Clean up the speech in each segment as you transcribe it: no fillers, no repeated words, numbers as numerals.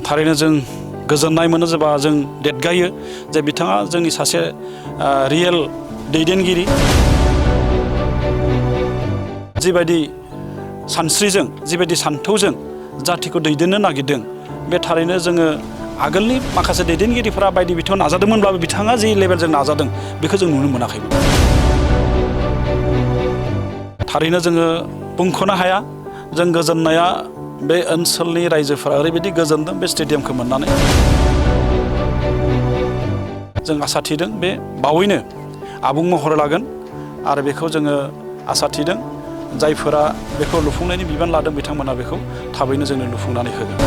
थारैनो जों गोजोननाय मोनो जेबा जों देरगायो जे बिथाङा जोंनि सासे रियेल दैदेनगिरि जिबायदि सानस्रिजों जिबायदि सान्थौजों जातिखौ दैदेननो नागिरदों बे थारैनो जोङो आगोलनि माखासे दैदेनगिरिफोरा बायदि बिथिङाव नाजादोंमोनब्लाबो बिथाङा जि लेभेलजों नाजादों बेखौ जों नुनो मोनाखैमोन। थारैनो जोङो बुंख'नो हाया जों गोजोननाया बे ओनसोलनि रायजोफोरा ओरैबायदि गोजोनदों बे स्टेडियामखौ मोननानै। जों आसा थिदों बे बावैनो आबुं महर लागोन आरो बेखौ जोङो आसा थिदों जायफोरा बेखौ लुफुंनायनि बिबान लादों बिथांमोना बेखौ थाबैनो जोंनो लुफुंनानै होगोन।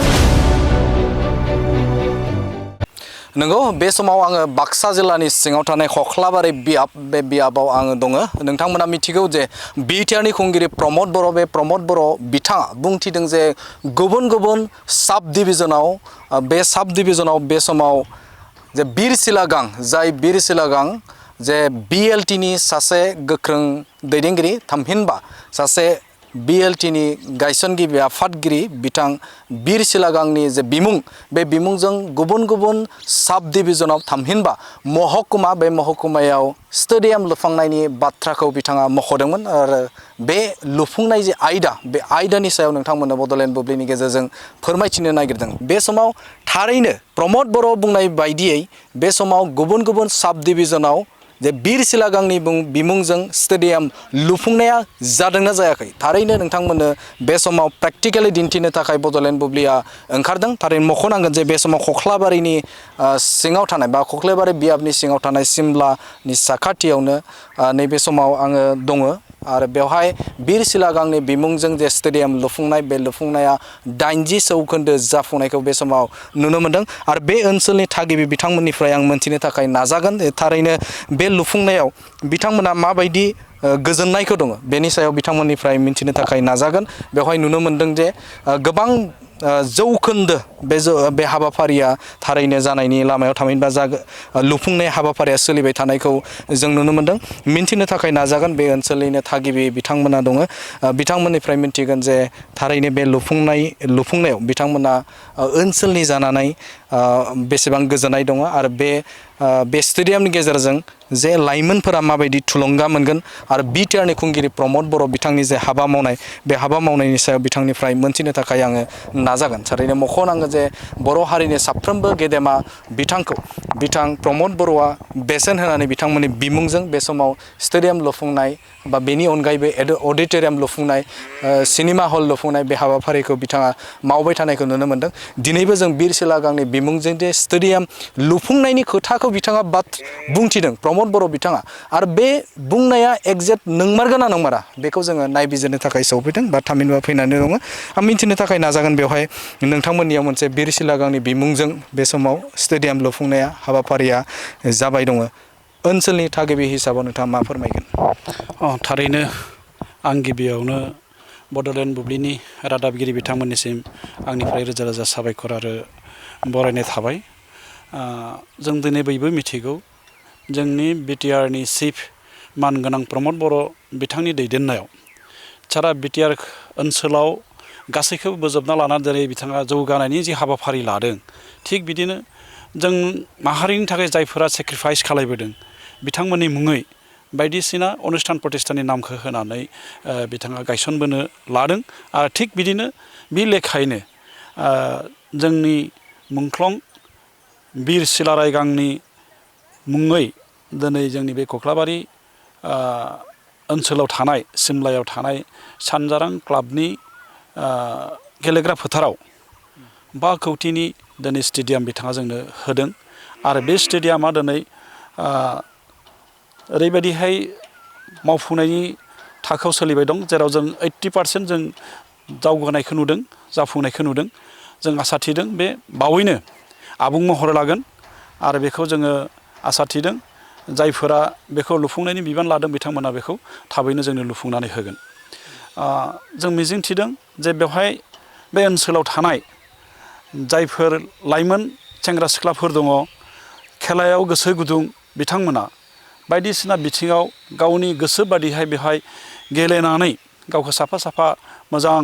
नंगौ बे समाव आङो बाक्सा जिल्लानि सिङाव थानाय खख्लाबारि बियाब बे बियाबाव आङो दङ। नोंथांमोना मिथिगौ जे बिटिआरनि खुंगिरि प्रमद बर' बे प्रमद बर' बिथाङा बुंथिदों जे गुबुन गुबुन साब डिभिजनाव बे समाव जे बिरसिला गां जाय बिरसिला गां जे बिएलटिनि सासे गोख्रों दैदेनगिरि थामहिनबा सासे बिएलटिनि गायसनगिरि आफादगिरि बिथां बिरसिला गांनि जे बिमुं बे बिमुंजों गुबुन गुबुन साब डिभिजनाव थामहिनबा महकुमा बे महकुमायाव स्टेडियाम लुफुंनायनि बाथ्राखौ बिथाङा मख'दोंमोन आरो बे लुफुंनाय जे आयदा बे आयदानि सायाव नोंथांमोननो बड'लेण्ड बुब्लिनि गेजेरजों फोरमायथिनो नागिरदों। बे समाव थारैनो प्रमद बर' बुंनाय बायदियै बे समाव गुबुन गुबुन साब डिभिजनाव जे बिरसिला गांनि बिमुंजों स्टेडियाम लुफुंनाया जादोंना जायाखै थारैनो नोंथांमोननो बे समाव प्रेक्टिकेलि दिन्थिनो थाखाय बड'लेण्ड बुब्लिया ओंखारदों। थारैनो मख'नांगोन जे बे समाव खख्लाबारिनि सिङाव थानाय बा खख्लाबारि बियाबनि सिङाव थानाय सिमलानि साखाथियावनो नैबे समाव आङो दङ आरो बेवहाय बिरसिला गांनि बिमुंजों जे स्टेडियाम लुफुंनाय बे लुफुंनाया 80% जाफुंनायखौ बे समाव नुनो मोनदों आरो बे ओनसोलनि थागिबि बिथांमोननिफ्राय आं मोनथिनो थाखाय नाजागोन थारैनो बे लुफुंनायाव बिथांमोना माबायदि गोजोननायखौ दङ बेनि सायाव बिथांमोननिफ्राय मिथिनो थाखाय नाजागोन। बेवहाय नुनो मोनदों जे गोबां जौखोन्दो बे हाबाफारिया थारैनो जानायनि लामायाव थामहिनबा लुफुंनाय हाबाफारिया सोलिबाय थानायखौ जों नुनो मोनदों। मिन्थिनो थाखाय नाजागोन बे ओनसोलनिनो थागिबि बिथांमोना दङ बिथांमोननिफ्राय मिन्थिगोन जे थारैनो बे लुफुंनायाव बिथांमोना ओनसोलनि जानानै बेसेबां गोजोननाय दङ आरो बे स्टेडियामनि गेजेरजों जे लाइमोनफोरा माबायदि थुलुंगा मोनगोन आरो बिटिआरनि खुंगिरि प्रमद बर' बिथांनि जे हाबा मावनाय बे हाबा मावनायनि सायाव बिथांनिफ्राय मोनथिनो थाखाय आङो नाजागोन। थारैनो मख'नांगोन जे बर' हारिनि साफ्रोमबो गेदेमा बिथां प्रमद बर'आ बेसेन होनानै बिथांमोननि बिमुंजों बे समाव स्टेडियाम लुफुंनाय बा बेनि अनगायैबो अडिट'रियाम लुफुंनाय सिनेमा हल लुफुंनाय बे हाबाफारिखौ बिथाङा मावबाय थानायखौ नुनो मोनदों। दिनैबो जों बिरसिला गांनि बिमुंजों जे स्टेडियाम लुफुंनायनि खोथाखौ बिथाङा बुंथिदों प्रमद बर' बिथाङा आरो बे बुंनाया एक्जेक्ट नंमारगोन ना नंमारा बेखौ जोङो नायबिजिरनो थाखाय सौफैदों बा थामहिनबा फैनानै दङ। आं मिन्थिनो थाखाय नाजागोन बेवहाय नोंथांमोननियाव मोनसे बिरसिला गांनि बिमुंजों बे समाव स्टेडियाम लुफुंनाया हाबाफारिया जाबाय दङ। ओनसोलनि थागिबि हिसाबाव नोंथाङा मा फोरमायगोन? थारैनो आं गिबियावनो बड'लेण्ड बुब्लिनि रादाबगिरि बिथांमोननिसिम आंनिफ्राय रोजा रोजा साबायखर आरो बरायनाय थाबाय। जों दिनै बयबो मिथिगौ जोंनि बिटिआरनि चिफ मानगोनां प्रमद बर' बिथांनि दैदेननायाव सारा बिटिआर ओनसोलाव गासैखौबो बोजबना लानानै जेरै बिथाङा जौगानायनि जि हाबाफारि लादों थिग बिदिनो जों माहारिनि थाखाय जायफोरा सेक्रिफाइस खालायबोदों बिथांमोननि मुङै बायदिसिना अनुस्थान प्रतिष्ठाननि नामखौ होनानै बिथाङा गायसनबोनो लादों आरो थिग बिदिनो बे लेखायैनो जोंनि मुंख्लं बिरसिला गांनि मुङै दिनै जोंनि बे खख्लाबारि ओनसोलाव थानाय सिमलायाव थानाय सानजारां क्लाबनि गेलेग्रा फोथाराव 5 कौटिनि दिनै स्टेडियाम बिथाङा जोंनो होदों आरो बे स्टेडियामा दिनै ओरैबायदिहाय मावफुंनायनि थाखोआव सोलिबाय दं जेराव जों 80% जों दावगानायखौ नुदों जाफुंनायखौ नुदों। जों आसा थिदों बे बावैनो आबुं महर लागोन आरो बेखौ जोङो आसा थिदों जायफोरा बेखौ लुफुंनायनि बिबान लादों बिथांमोना बेखौ थाबैनो जोंनो लुफुंनानै होगोन। जों मिजिं थिदों जे बेवहाय बे ओनसोलाव थानाय जायफोर लाइमोन सेंग्रा सिख्लाफोर दङ खेलायाव गोसो गुदुं बिथांमोना बायदिसिना बिथिङाव गावनि गोसो बादिहाय बेवहाय गेलेनानै गावखौ साफा साफा मोजां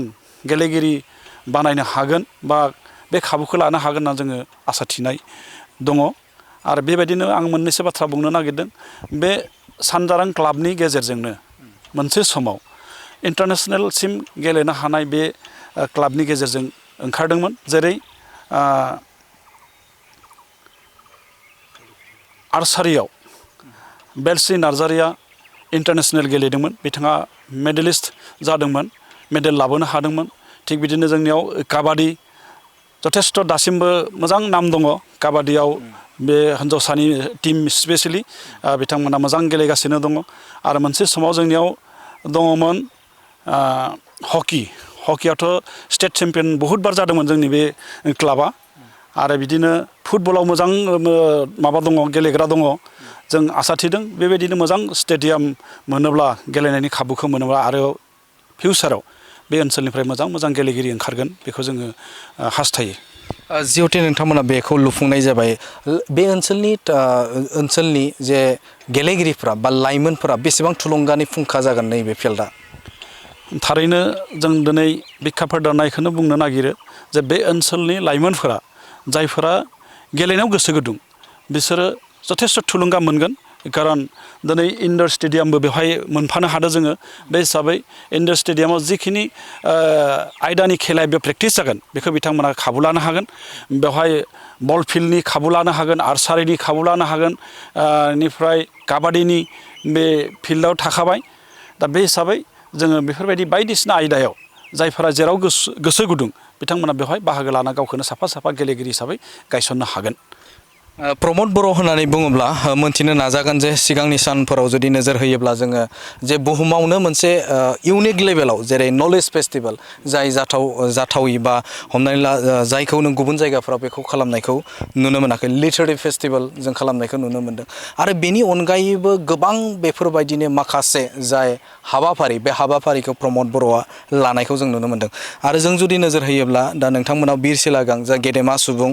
गेलेगिरि बानायनो हागोन बा बे खाबुखौ लानो हागोन होनना जोङो आसा थिनाय दङ आरो बेबायदिनो आं मोननैसो बाथ्रा बुंनो नागिरदों बे सानजारां क्लाबनि गेजेरजोंनो मोनसे समाव इन्टारनेसनेलसिम गेलेनो हानाय बे क्लाबनि गेजेरजों ओंखारदोंमोन जेरै आर्सारियाव बेलस्रि नार्जारिया इन्टारनेसनेल गेलेदोंमोन बिथाङा मेडेलिस्ट जादोंमोन मेडेल लाबोनो हादोंमोन थिग बिदिनो जोंनियाव काबादि जथेस्थ' दासिमबो मोजां नाम दङ काबादियाव बे हिन्जावसानि टीम स्पेसियेलि बिथांमोना मोजां गेलेगासिनो दङ आरो मोनसे समाव जोंनियाव दङमोन हकियाथ' स्टेट चेम्पियन बहुद बार जादोंमोन जोंनि बे क्लाबा आरो बिदिनो फुटबलाव मोजां माबा दङ गेलेग्रा दङ जों आसा थिदों बेबायदिनो मोजां स्टेडियाम मोनोब्ला गेलेनायनि खाबुखौ मोनोब्ला आरो फिउचाराव बे ओनसोलनिफ्राय मोजां गेलेगिरि ओंखारगोन बेखौ जोङो हास्थायो जिहेतु नोंथांमोना बेखौ लुफुंनाय जाबाय बे ओनसोलनि जे गेलेगिरिफ्रा बा लाइमोनफोरा बेसेबां थुलुंगानि फुंखा जागोन नैबे फिल्डआ थारैनो जों दिनै बिखा फोरदाननायखौनो बुंनो नागिरो जे बे ओनसोलनि लाइमोनफोरा जायफोरा गेलेनायाव गोसो गुदुं बिसोरो जथेस्थ' थुलुंगा मोनगोन खारन दिनै इनडर स्टेडियामबो बेवहाय मोनफानो हादों जोङो बे हिसाबै इनडर स्टेडियामाव जिखिनि आयदानि खेलाया बेयाव प्रेक्टिस जागोन बेखौ बिथांमोना खाबु लानो हागोन बेवहाय बल फिल्डनि खाबु लानो हागोन आर्सारिनि खाबु लानो हागोन बेनिफ्राय काबादिनि बे फिल्डआव थाखाबाय दा बे हिसाबै जोङो बेफोरबायदि बायदिसिना आयदायाव जायफोरा जेराव गोसो गुदुं बिथांमोना बेवहाय बाहागो लाना गावखौनो साफा गेलेगिरि हिसाबै गायसननो हागोन प्रमद बर' होननानै बुङोब्ला मोनथिनो नाजागोन जे सिगांनि सानफोराव जुदि नोजोर होयोब्ला जोङो जे बुहुमावनो मोनसे इउनिक लेभेलाव जेरै नलेज फेस्टिभेल जाय जाथावि बा हमनानै ला जायखौ नों गुबुन जायगाफ्राव बेखौ खालामनायखौ नुनो मोनाखै लिटारेरि फेस्टिभेल जों खालामनायखौ नुनो मोनदों आरो बेनि अनगायैबो गोबां बेफोरबायदिनो माखासे जाय हाबाफारि बे हाबाफारिखौ प्रमद बर'आ लानायखौ जों नुनो मोनदों आरो जों जुदि नोजोर होयोब्ला दा नोंथांमोनाव बिर सिलागां जा गेदेमा सुबुं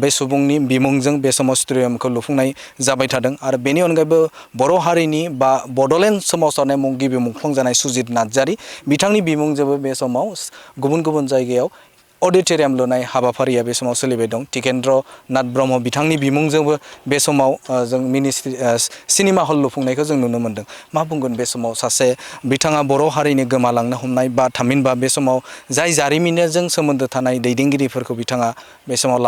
बे सुबुंनि बिमुंजों बे समाव स्टेडियामखौ लुफुंनाय जाबाय थादों आरो बेनि अनगायैबो बर' हारिनि बा बड'लेण्ड सोमावसारनाय गिबि मुंख्लं जानाय सुजित नार्जारि बिथांनि बिमुंजोंबो बे समाव गुबुन जायगायाव अडिट'रियाम लुनाय हाबाफारिया बे समाव सोलिबाय दं टिकेन्द्र नाथ ब्रह्म बिथांनि बिमुंजोंबो बे समाव जों सिनेमा हल लुफुंनायखौ जों नुनो मोन्दों मा बुंगोन बे समाव सासे बिथाङा बर' हारिनि गोमालांनो हमनाय बा थामहिनबा बे समाव जाय जारिमिनजों सोमोन्दो थानाय दैदेनगिरिफोरखौ बिथाङा बे समाव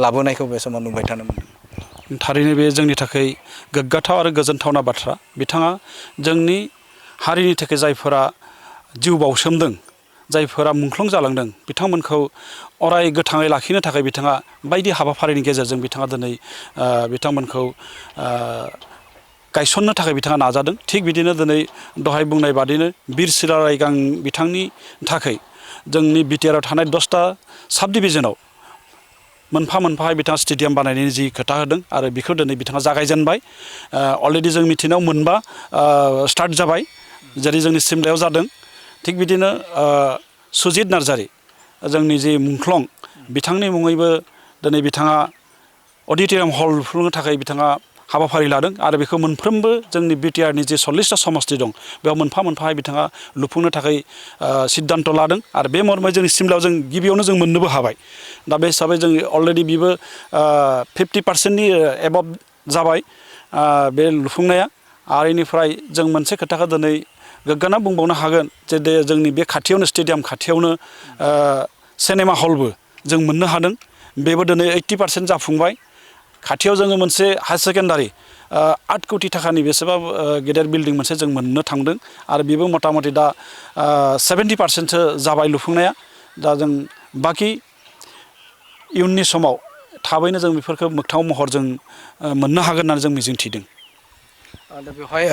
लाबोनायखौ बे समाव नुबाय थानो मोन्दों थारैनो बे जोंनि थाखाय गोग्गाथाव आरो गोजोनथावना बाथ्रा बिथाङा जोंनि हारिनि थाखाय जायफोरा जिउ बाउसोमदों जायफोरा मुंख्लं जालांदों बिथांमोनखौ अराय गोथाङै लाखिनो थाखाय बिथाङा बायदि हाबाफारिनि गेजेरजों बिथाङा दिनै बिथांमोनखौ गायसननो थाखाय बिथाङा नाजादों थिग बिदिनो दिनै दहाय बुंनाय बादिनो बिर सिलागां बिथांनि थाखाय जोंनि बिटिआरआव थानाय 10टा साब डिभिजनाव मोनफा बिथाङा स्टेडियाम बानायनायनि जि खोथा होदों आरो बेखौ दिनै बिथाङा जागायजेनबाय अलरेडि जों मिथिनायाव मोनबा स्टार्ट जाबाय जेरै जोंनि सिमलायाव जादों थिग बिदिनो सुजित नार्जारि जोंनि जि मुंख्लं बिथांनि मुङैबो दिनै बिथाङा अडिट'रियाम हल लुफुंनो थाखाय बिथाङा हाबाफारि लादों आरो बेखौ मोनफ्रोमबो जोंनि बिटिआरनि जे 40टा समस्ति दं बेयाव मोनफा बिथाङा लुफुंनो थाखाय सिद्धान्त लादों आरो बे मर्मै जोंनि सिमलायाव जों गिबियावनो जों मोननोबो हाबाय दा बे हिसाबै जों अलरेडि बिबो 50%नि एबाब जाबाय बे लुफुंनाया आरो बेनिफ्राय जों मोनसे खोथाखौ दिनै गोग्गाना बुंबावनो हागोन जे जोंनि बे खाथियावनो स्टेडियाम खाथियावनो सिनेमा हलबो जों मोननो हादों बेबो दिनै 80% जाफुंबाय खाथियाव जोङो मोनसे हायार सेकेन्डारि 8 कोटि थाखानि बेसेबा गेदेर बिल्डिं मोनसे जों मोननो थांदों आरो बेबो मथा मथि दा 70%सो जाबाय लुफुंनाया दा जों बाखि इयुननि समाव थाबैनो जों बेफोरखौ मोगथाङाव महर जों मोननो हागोन होननानै जों मिजिंथिदों दा बेवहाय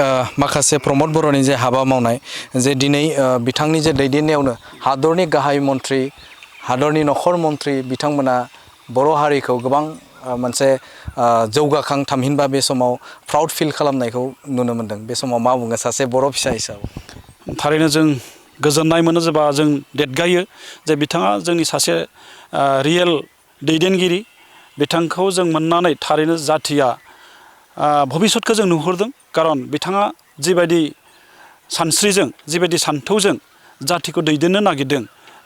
माखासे प्रमद बर'नि जे हाबा मावनाय जे दिनै बिथांनि जे दैदेननायावनो हादरनि गाहाय मन्थ्रि हादरनि नखर मन्थ्रि बिथांमोना बर' हारिखौ गोबां मोनसे जौगाखां थामहिनबा बे समाव प्राउड फिल खालामनायखौ नुनो मोन्दों बे समाव मा बुङो सासे बर' फिसा हिसाबै थारैनो जों गोजोननाय मोनो जेब्ला जों देरगायो जे बिथाङा जोंनि सासे रियेल दैदेनगिरि बिथांखौ जों मोननानै थारैनो जाथिया भबिसतखौ जों नुहुरदों खारन बिथाङा जिबायदि सानस्रिजों जिबायदि सान्थौजों जाथिखौ दैदेननो नागिरदों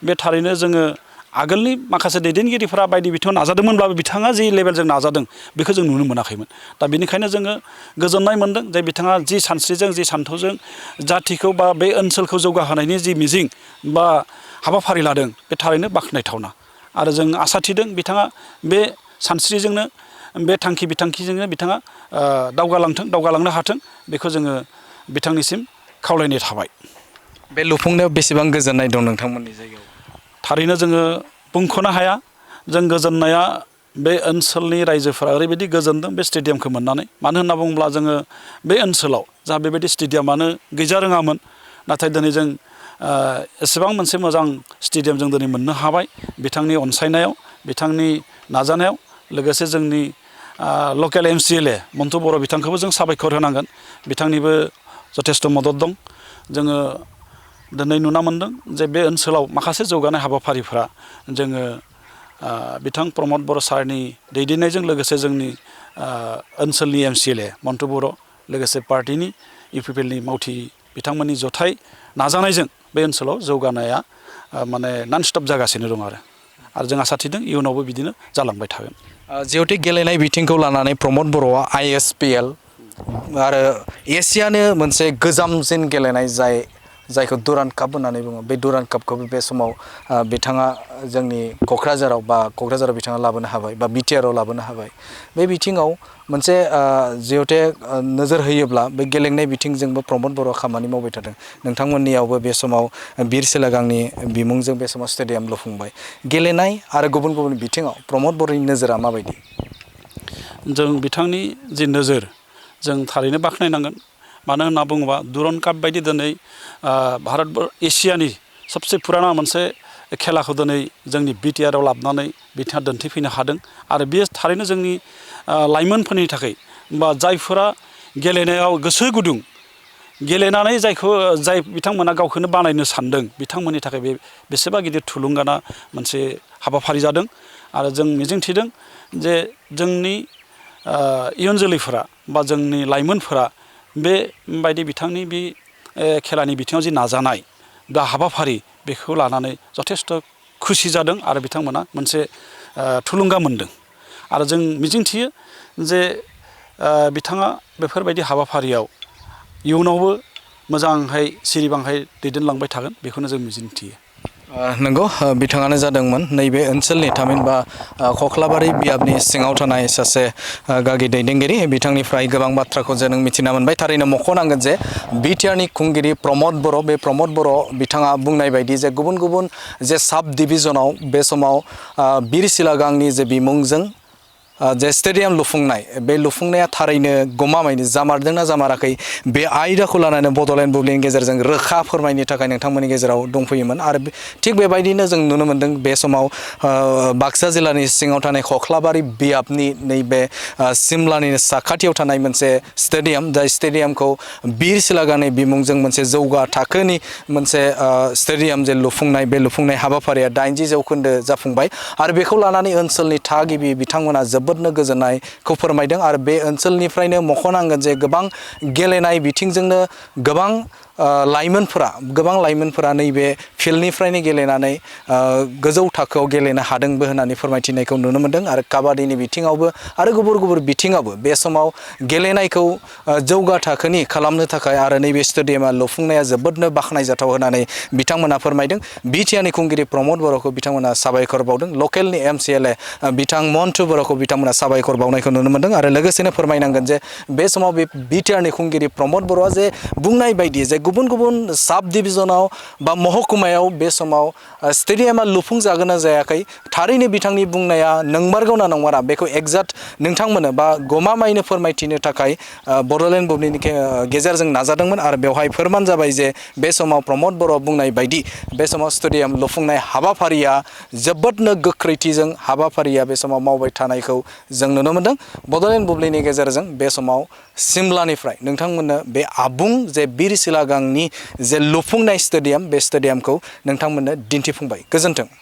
बे थारैनो जोङो आगोलनि माखासे दैदेनगिरिफोरा बायदि बिथिङाव नाजादोंमोनब्लाबो बिथाङा जि लेभेलजों नाजादों बेखौ जों नुनो मोनाखैमोन। दा बेनिखायनो जोङो गोजोननाय मोनदों जे बिथाङा जि सानस्रिजों जि सान्थौजों जाथिखौ बा बे ओनसोलखौ जौगाहोनायनि जि मिजिं बा हाबाफारि लादों बे थारैनो बाख्नायथावना। आरो जों आसा थिदों बिथाङा बे सानस्रिजोंनो बे थांखि बिथांखिजोंनो बिथाङा दावगालांनो हाथों बेखौ जोङो बिथांनिसिम खावलायनाय थाबाय। बे लुफुंनायाव बेसेबां गोजोननाय दं नोंथांमोननि जायगायाव? थारैनो जोङो बुंख'नो हाया। जों गोजोननाया बे ओनसोलनि रायजोफोरा ओरैबायदि गोजोनदों बे स्टेडियामखौ मोननानै। मानो होनना बुङोब्ला जोङो बे ओनसोलाव जा बेबायदि स्टेडियामानो गैजा रोङामोन। नाथाय दिनै जों एसेबां मोनसे मोजां स्टेडियाम जों दिनै मोननो हाबाय बिथांनि अनसायनायाव, बिथांनि नाजानायाव। लोगोसे जोंनि लकेल MCLA मन्टु बर' बिथांखौबो जों साबायखर होनांगोन। बिथांनिबो जथेस्थ' मदद दं। जोङो दिनै नुना मोनदों जे बे ओनसोलाव माखासे जौगानाय हाबाफारिफ्रा जोङो बिथां प्रमद बर' सारनि दैदेननायजों लोगोसे जोंनि ओनसोलनि MCLA मन्टु बर' लोगोसे पार्टिनि UPPLनि मावथि बिथांमोननि जथाय नाजानायजों बे ओनसोलाव जौगानाया माने नन स्टप जागासिनो दं आरो जों आसा थिदों इयुनावबो बिदिनो जालांबाय थागोन। जिहेथु गेलेनाय बिथिंखौ लानानै प्रमद बर'आ ISPL आरो एसियानो मोनसे गोजामसिन गेलेनाय जायखौ दुरान्ड काप होननानै बुङो। बे दुरान्ड कापखौबो बे समाव बिथाङा जोंनि क'क्राझाराव बिथाङा लाबोनो हाबाय बा BTRआव लाबोनो हाबाय। बे बिथिङाव मोनसे जिहेथु नोजोर होयोब्ला बे गेलेनाय बिथिंजोंबो प्रमद बर'आ खामानि मावबाय थादों। नोंथांमोननियावबो बे समाव बिर सिलागांनि बिमुंजों बे समाव स्टेडियाम लुफुंबाय। गेलेनाय आरो गुबुन गुबुन बिथिङाव प्रमद बर'नि नोजोरा माबायदि? जों बिथांनि जि नोजोर जों थारैनो बाख्नायनांगोन। मानो होनना बुङोबा दुरान्ड काप बायदि दिनै एसियानि सबसे फुराना मोनसे खेलाखौ दिनै जोंनि BTRआव लाबोनानै बिथाङा दिन्थिफैनो हादों। आरो बेयो थारैनो जोंनि लाइमोनफोरनि थाखाय बा जायफोरा गेलेनायाव गोसो गुदुं गेलेनानै जाय बिथांमोना गावखौनो बानायनो सानदों बिथांमोननि थाखाय बे बेसेबा गिदिर थुलुंगाना मोनसे हाबाफारि जादों। आरो जों मिजिंथिदों जे जोंनि इयुन जोलैफोरा बा जोंनि लाइमोनफोरा बेबायदि बिथांनि बे खेलानि बिथिङाव जि नाजानाय बा हाबाफारि बेखौ लानानै जथेस्थ' खुसि जादों आरो बिथांमोना मोनसे थुलुंगा मोनदों। आरो जों मिजिंथियो जे बिथाङा बेफोरबायदि हाबाफारियाव इयुनावबो मोजांहाय सिरिबांहाय दैदेनलांबाय थागोन बेखौनो जों मिजिंथियो। नंगौ बिथाङानो जादोंमोन नैबे ओनसोलनि थामहिनबा खख्लाबारि बियाबनि सिङाव थानाय सासे गागि दैदेनगिरि। बिथांनिफ्राय गोबां बाथ्राखौ जों मिथिना मोनबाय। थारैनो मख'नांगोन जे BTRनि खुंगिरि प्रमद बर' बे प्रमद बर' बिथाङा बुंनाय बायदि जे गुबुन गुबुन जे साब डिभिजनाव बे समाव बिर सिलागांनि जे बिमुंजों जे स्टेडियाम लुफुंनाय बे लुफुंनाया थारैनो गमामायैनो जामारदोंना जामाराखै बे आयदाखौ लानानै बड'लेण्ड बुब्लिनि गेजेरजों रोखा फोरमायनो थाखाय नोंथांमोननि गेजेराव दंफैयोमोन। आरो थिग बेबायदिनो जों नुनो मोन्दों बे समाव बाक्सा जिल्लानि सिङाव थानाय खख्लाबारि बियाबनि नैबे सिमलानि साखाथियाव थानाय मोनसे स्टेडियाम जाय स्टेडियामखौ बिर सिलागांनि बिमुंजों मोनसे जौगा थाखोनि मोनसे स्टेडियाम जे लुफुंनाय बे लुफुंनाय हाबाफारिया 80% जाफुंबाय। आरो बेखौ लानानै ओनसोलनि थागिबि बिथांमोना जोबोदनो गोजोननायखौ फोरमायदों। आरो बे ओनसोलनिफ्रायनो मख'नांगोन जे गोबां गेलेनाय बिथिंजोंनो गोबां लाइमोनफोरा नैबे फिल्डनिफ्रायनो गेलेनानै गोजौ थाखोआव गेलेनो हादोंबो होननानै फोरमायथिनायखौ नुनो मोन्दों। आरो काबादिनि बिथिङावबो आरो गुबुन गुबुन बिथिङावबो बे समाव गेलेनायखौ जौगा थाखोनि खालामनो थाखाय आरो नैबे स्टेडियामा लुफुंनाया जोबोदनो बाख्नायजाथाव होननानै बिथांमोना फोरमायदों। BTRनि खुंगिरि प्रमद बर'खौ बिथांमोना साबायखर बावदों। लकेलनि MCLA बिथां मन्टु बर'खौ बिथांमोना साबायखर बावनायखौ नुनो मोन्दों। आरो लोगोसेनो फोरमायनांगोन जे बे समाव बे BTRनि खुंगिरि प्रमद बर'आ जे बुंनाय बायदि जे गुबुन गुबुन साब डिभिजनाव बा महकुमायाव बे समाव स्टेडियामा लुफुंजागोन ना जायाखै थारैनो बिथांनि बुंनाया नंमारगौ ना नंमारा बेखौ एक्जाक्ट नोंथांमोननो बा गमामायैनो फोरमायथिनो थाखाय बड'लेण्ड बुब्लिनि गेजेरजों नाजादोंमोन। आरो बेवहाय फोरमान जाबाय जे बे समाव प्रमद बर' बुंनाय बायदि बे समाव स्टेडियाम लुफुंनाय हाबाफारिया जोबोदनो गोख्रैथिजों हाबाफारिया बे समाव मावबाय थानायखौ जों नुनो मोन्दों। बड'लेण्ड बुब्लिनि गेजेरजों बे समाव सिमलानिफ्राय नोंथांमोननो बे आबुं जे बिर सिलागांनि जे लुफुंनाय स्टेडियाम बे स्टेडियामखौ नोंथांमोननो दिन्थिफुंबाय। गोजोन्थों।